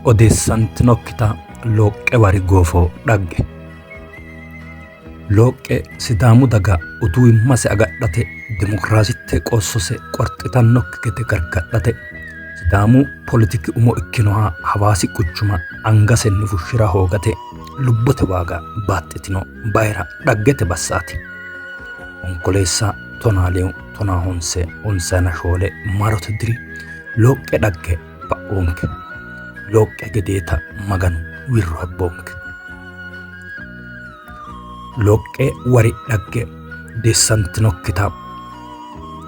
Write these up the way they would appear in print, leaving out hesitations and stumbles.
Odeessantinokkita Looqqe wari goofo dhagge. Looqqe Sidaamu daga utuwimmase agadhate dimokiraasitte qoossose qorxitannokki gede gargadhate Sidaamu poletiki umo ikkinoha Hawaasi quchuma angasenni fushshira hoogate lubbote waaga baaxxitino bayira dhaggete bassaati. Onkoleessa tonaa lewu tonaa honse onsayina shoole maarote diri Looqqe dhagge ba'oonke. Looqqe gedeeta Maganu wirro abboonke. Looqqe wari dhagge deessantinokkita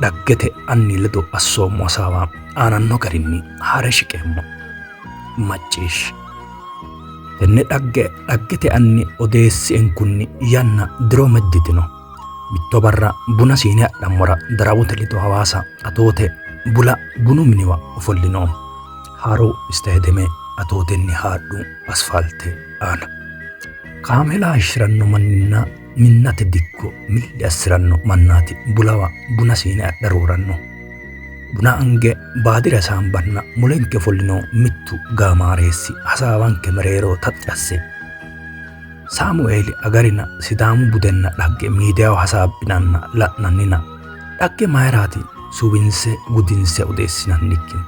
dhaggete anni ledo assoommo hasaawa aananno garinni haare shiqeemmo. Macciishshi. Tenne dhagge dhaggete anni odeessienkunni yanna diro medditino. Mitto barra buna siine adhammora darawote ledo Hawaasa Atoote Bula bunu miniwa ofollinoommo. Haaro istaademe Atootenni haadhu asfaalte aana. Kaameela hayishshi'ranno manninna minnate dikko milli assi'ranno mannaati bulawa buna siine adha rooranno. Buna ange baadire hasaambanna mulenke ofollino mittu gaamaareessi hasaawanke mereero taxxi asse Saamueeli agarina Sidaamu budenna dhagge miidiyaho hasaabbinanna la'nannina dhagge mayiraati suwinse gudinse odeessinannikkihu?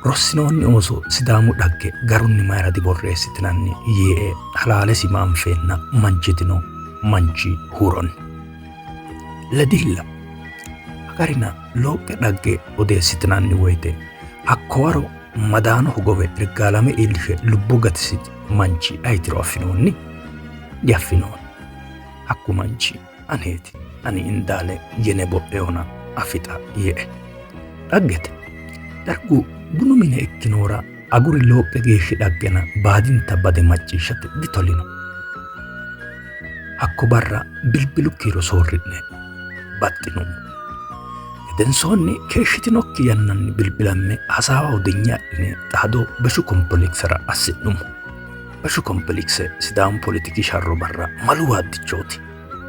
Rossinoonni ooso Sidaamu dhagge garunni mayira diborreessitinanni yee halaalesi maanfeenna manchitino manchi huuronni. Ledilla agarina Looqqe dhagge odeessitinanni woyte hakkowaro madaano hogowe Irgaalame iillishe lubbo gatisi manchi ayetiro affinoonni? Diaffinoonni. Hakku manchi aneeti. Ani Indaale yene bo'eona afixa yee. Dhaggete. Dargu bunu mine ikkinohura aguri looqqe geeshshi dhaggena baadinta bade macciishshate ditolino. Hakko barra bilbilu kiiro soorri'ne baxxinummo. Gedensoonni keeshshitinokki yannanni bilbilamme hasaawaho dinye adhine xaado Beshu kompileksera assi'nummo. Beshu kompileekse Sidaamu poletiki sharro barra malu waaddichooti.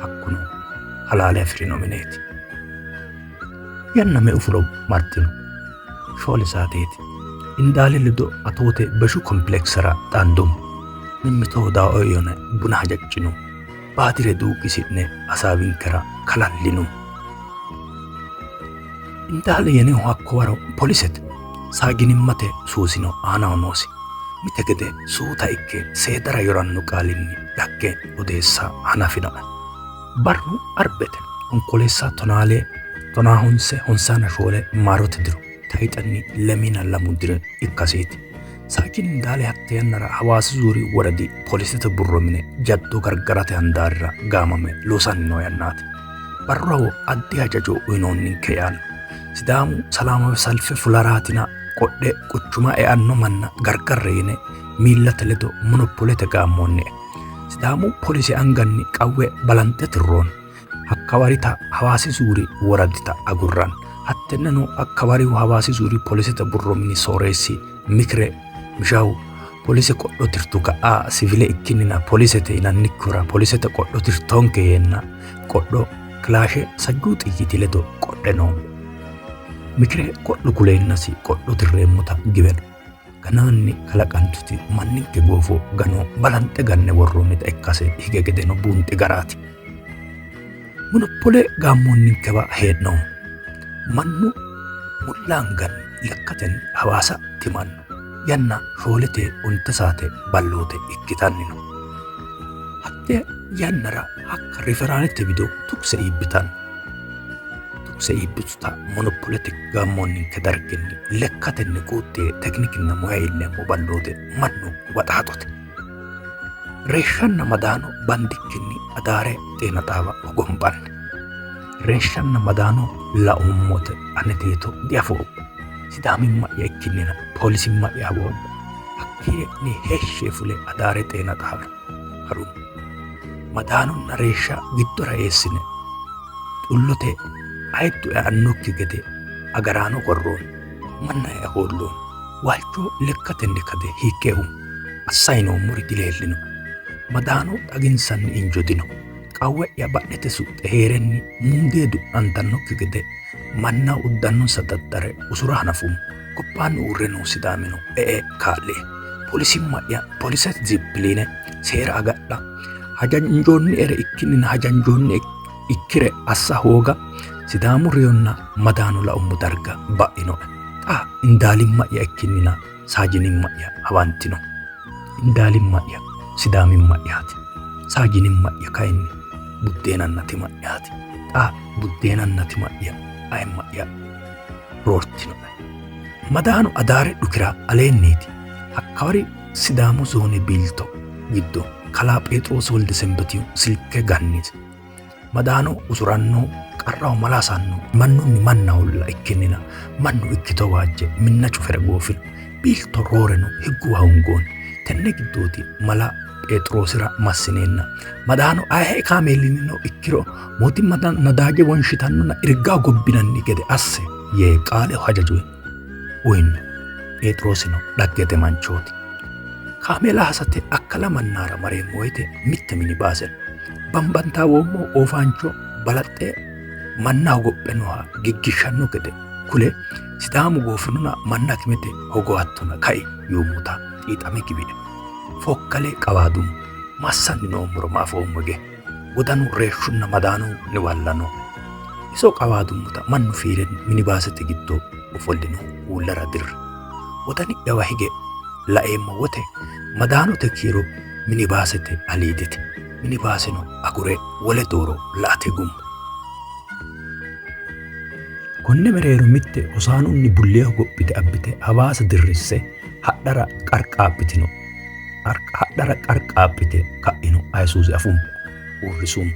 Hakkuno halaale afi'rino mineeti. Yanna meu fulo martino? 4 saateeti. Indaale ledo Atoote Beshu kompileksera xaandummo. Mimmitoho daao yone buna hajaccino. Baatire duuqqisi'ne hasaawinkera kalallino. Indaale yenehu hakko waro polisete saaginimmate suusino aanaho noosi. Mite gede suuta ikke seedara yoranno qaalinni dhagge odeessa hanafinoe. Barru Arbete, Onkoleessa tonaale tonaa honse honsaana shoole maarote diro tayixenni lemiina lamu diro ikkasiiti. Saajin Indaale hatte yannara Hawaasi Zuuri woradi polisete borro mine jaddo gargarate handaarira gaamame loosanni noo yannaati. Barraho addi hajajo uyinoonninke yaanno. Sidaamu salaamawe salfe fularaatina qodhe quchuma eanno manna gargarre yine miillate ledo monopolete gaammoonnie. Sidaamu polise anganni qawwe balanxe tirroonni. Hakkawarita Hawaasi Zuuri woradita agurranna. Hattenneno hakkawarihu Hawaasi Zuuri polisete borro mini sooreessi Mikire Mishawu polise qodho tirtu ka'a sivile ikkinnina polisete yinannikkihura polisete qodho tirtoonke yeenna qodho kilaashe sajjuu xiyyiti ledo qodhe noommo. Mikire qodho kuleennasi qodho tirreemmota giwe no. Ganaanni kalaqantuti manninke goofo gano balanxe ganne worroonnita ikkase hige gedeno buunxi garaati. Monopole gaammoonninkewa hee'noommo. Mannu mulla anganni lekkatenni Hawaasa timanno. Yanna shoolete onte saate balloote ikkitanni no. Hatte yannara hakka riferaalete wido tukse iibbitanno. Tukse iibbituta monopolete gaammoonninke darginni lekkatenni quuxxe tekinikinna muya iilleemmo balloote mannu waxaaxote. Reeshshanna madaano bandikkinni Adaare xeena xaawa hogombanni. Reeshshanna madaano laummote aneteeto diafoommo. Sidaamimma'ya ikkinnina poolisimma'ya hawoommo. Hakkiinni heeshshi fule Adaare xeena xaawira harummo. Madaanonna reeshsha giddora eessine xullote ayiddu eannokki gede agaraano worroonni. Manna ea hoolloonni. Waalcho lekkatenni kade hiiqqe eummo. Assanni noommori dileellinoe. Madaano xaginsanni injo dino. Qawwe'ya badhete suxxe hee'renni mundee du'nantannokki gede mannaho uddannonsa daddare usura hanafummo. Gobbaanni uurre noo Sidaamino e''e kaa'lie. Polisimma'ya, polisete disipiliine, seera agadha, hajanjoonniere ikkinnina hajanjoonnie ikkire assa hooga, Sidaamu reyonna madaano laummo darga ba'inoe. Xa Indaalimma'ya ikkinnina saajinimma'ya hawantino. Indaalimma'ya Sidaamimma'yaati. Saajinimma'ya kayinni buddeenanna tima'yaati. Xa buddeenanna tima'ya ayimma'ya roortinoe. Madaano adaare dhukira aleenniiti. Hakkawari Sidaamu zoone biilto giddo kalaa Pheexiroosi Woldesenbetihu silke gannisi. Madaano usuranno, qarraho malaasanno, mannunni mannaholla ikkinnina mannu ikkito waajje minna cufire goofino. Biilto rooreno higguwa hoongoonni. Tenne giddooti mala Pheexiroosira massineenna madaano aye kaameelinnino ikkiro mootimma nadaaje wonshitannona irga gobbinanni gede asse yee qaale hajajo uyino. Pheexiroosino dhaggete manchooti. Kaameela hasate akkala mannaara mareemmo woyte mitte mini baase no. Bambantawoommo oofaancho balaxxe manna hogophe nooha giggishshanno gede kule Sidaamu goofinona manna akimete hogowattona kai yuummota xiixame giwie. Fookkale qawaadummo. Massanni noommoro ma afoommo hige. Wodanu reeshshunna madaanu niwalla nooe. Iso qawaadummota mannu fiire minibaasete giddo ofollinohu uullara dirri. Wodani'yawa hige laeemmo wote madaanote kiiro minibaasete aliidite. Minibaaseno agure wole dooro la''ate higummo. Konne mereero mitte Hosaanunni bullee hogophite abbite Hawaasa dirrisse hadhara qarqaaphitino. Hadhara qarqaaphite ka'ino Ayisuuze afummo. Uurrisummo.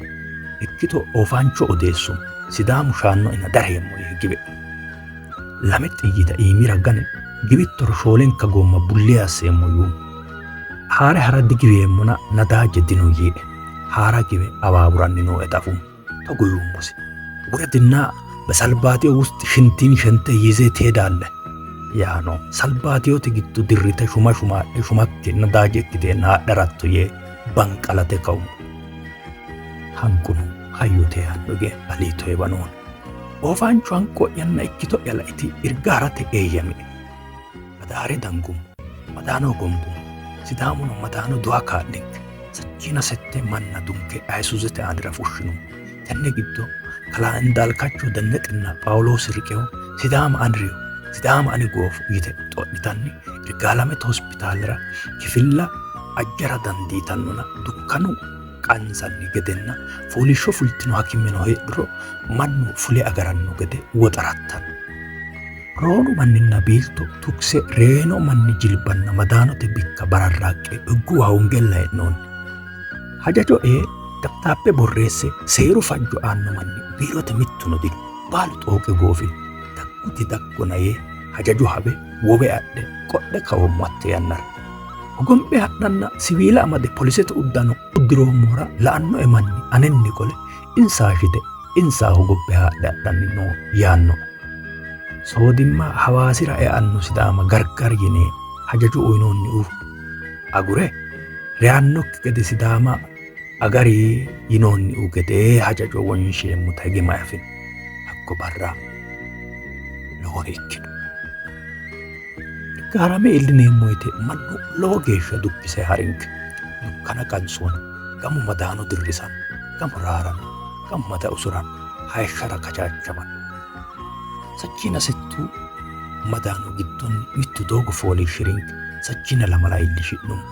Ikkito oofaancho odeessummo. Sidaamu shaannoena dareemmo yee giwe lame xiyyiita iimira gane giwittoro shoolenka goomma bullee asseemmo yuummo. Haare ha'ra digiweemmona nadaaje dino yiie. Haara giwe awaawuranni nooeta afummo. Togo yuummosi, Wuredinna besalbaatiyo wust shintiin shente yizee teedaalle. Yaano salbaatiyote giddo dirrite shuma shumaadhe shumakki nadaaje ikkiteenna haadhe haratto yee banqalate kaummo. Hanquno hayyote yaanno hige Aliito Heewanooni. Oofaanchu hanqo'yanna ikkito'ya laiti irga harate eeyyamie. Madaare dangummo. Madaano hogombummo. Sidaamuno madaano duha kaa'linke. Sajjiina sette manna dunke Ayisuuzete aanira fushshinummo. Tenne giddo kalaa Indaalkacho Denneqinna Phaawuloosi Riqewo Sidaama ani reyo, Sidaama ani goofo yite xo'litanni Irgaalamete hospitaalera kifilla ajjara dandiitannona dukkanu qansanni gedenna fooliishsho fultino hakimeno heedhuro mannu fule agaranno gede woxarattanno. Roonu manninna biilto tukse reyino manni jilbanna madaanote bikka bararraaqqe higguwa hoongella hee'noonni. Hajajo ee dabdaabbe borreesse seeru fajjo aanno manni biirote mittuno dino. Baalu xooqe goofino. Dagguti daggona yee hajajo hawe wowe adhe qodhe kaoommo hatte yannara. Hogombe ha'nanna siwiila amade polisete uddano uddiroommohura la'annoe manni anenni qole insa shite insa hogobbe haadhe hadhanni no yaannoe. Soodimma Hawaasira eanno Sidaama gargar yine hajajo uyinoonnihu agure reyannokki gede Sidaama agari yinoonnihu gedee hajajo wonsheemmota hige mayi afino. Hakko barra lowori ikkino. Gaarame iillineemmo woyite mannu lowo geeshsha dukkise harinke. Dukkana qansoonni. Gamu madaano dirrisanno, gamu raaranno, gamu mada usuranno, hayishshara kachaachamanno. Sajjiina settu madaano giddonni mittu doogo fooliishshi'rinke. Sajjiina lamala iillishi'nummo.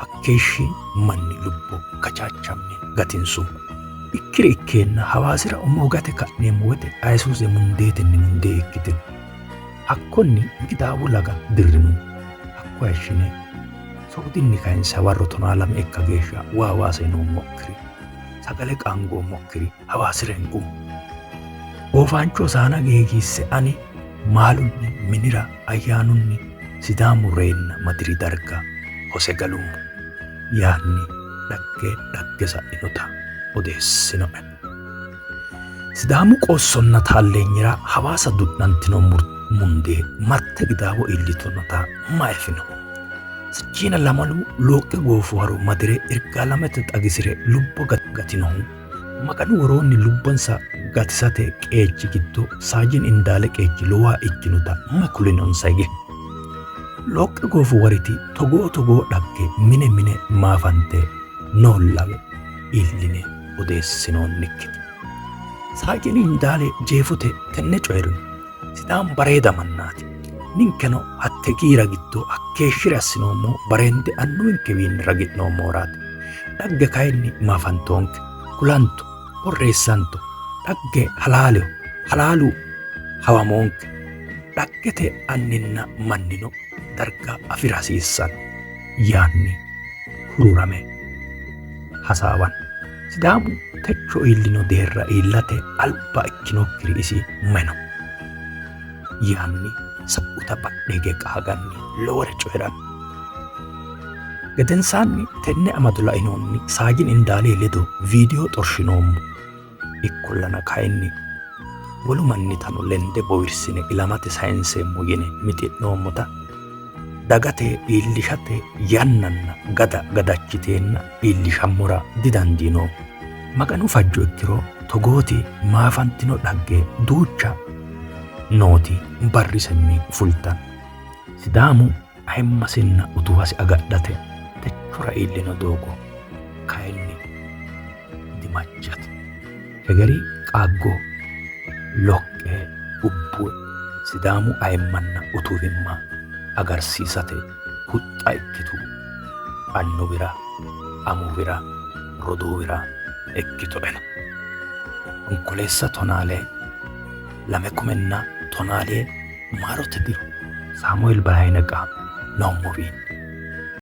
Hakkeeshshi manni lubbo kachaachamme gatinsummo. Ikkiri ikkeenna Hawaasira umo gate ka'neemmo wote Ayisuuze mundeetenni mundee ikkitino. Hakkonni Gidaawu laga dirrinummo. Hakko hayishshine soodinni kayinse hawarro 12 ikka geeshsha waa waasa yinoommokkiri, sagale qaangoommokkiri Hawaasira hingummo. Oofaanchu Hosaana geegiisse ani maalunni minira ayyaanunni Sidaamu reenna madiri darga hose galummo yaanni dhagge dhagge sa'inota odeessinoe. Sidaamu qoossonna taalleenyira Hawaasa du'nantino mundee marte Gidaawo iillitinota mayi afino? Sichiina lamalu looqqe goofu haro madire Irgaalamete xagisi're lubbo gatinohu Maganu woroonni lubbonsa gatisate qeechi giddo Saajin Indaale qeechi lowoha ikkinota ma kulinonsa hige? Looqqe goofu wariti togoo togoo dhagge mine mine maafante noollawe iilline odeessinoonnikkite. Saajini Indaale jeefote tenne coyi'rino. Sidaamu bareeda mannaati. Ninkeno hatte giira giddo hakkeeshshire assinoommohu bareende annuwinkewiinni ragi'noommohuraati. Dhagge kayinni maafantoonke, kulanto, borreessanto. Dhagge halaaleho, halaalu hawamoonke. Dhaggete anninna mannino darga afi'ra hasiissanno yaanni hururame hasaawanno. Sidaamu techo iillino deerra iillate alba ikkinokkiri isi may no? Yaanni sa'uta badhe hige qaaganni lowore coyi'ranno. Gedensaanni tenne amado lainohunni Saajin Indaale ledo viidiyo xorshinoommo. Ikkollana kayinni wolu mannitano lende bowirsine ilamate sayinseemmo yine mixi'noommota dagate iillishate yannanna gada gadachiteenna iillishammora didandiinoommo. Maganu fajjo ikkiro togooti maafantino dhagge duucha nooti barrisenni fultanno. Sidaamu ayimmasinna utuwasi agadhate techora iillino doogo kayinni dimajjate. Hegeri qaaggo Loqqe Bubbu Sidaamu ayimmanna utuwimma agarsiisate huxxa ikkitu annuwira, amuwira, roduuwira ikkitoena. Onkoleessa tonaalee lame kumenna tonaalee maarote diro Saamueel Balaayine Qaamo noommowiinni.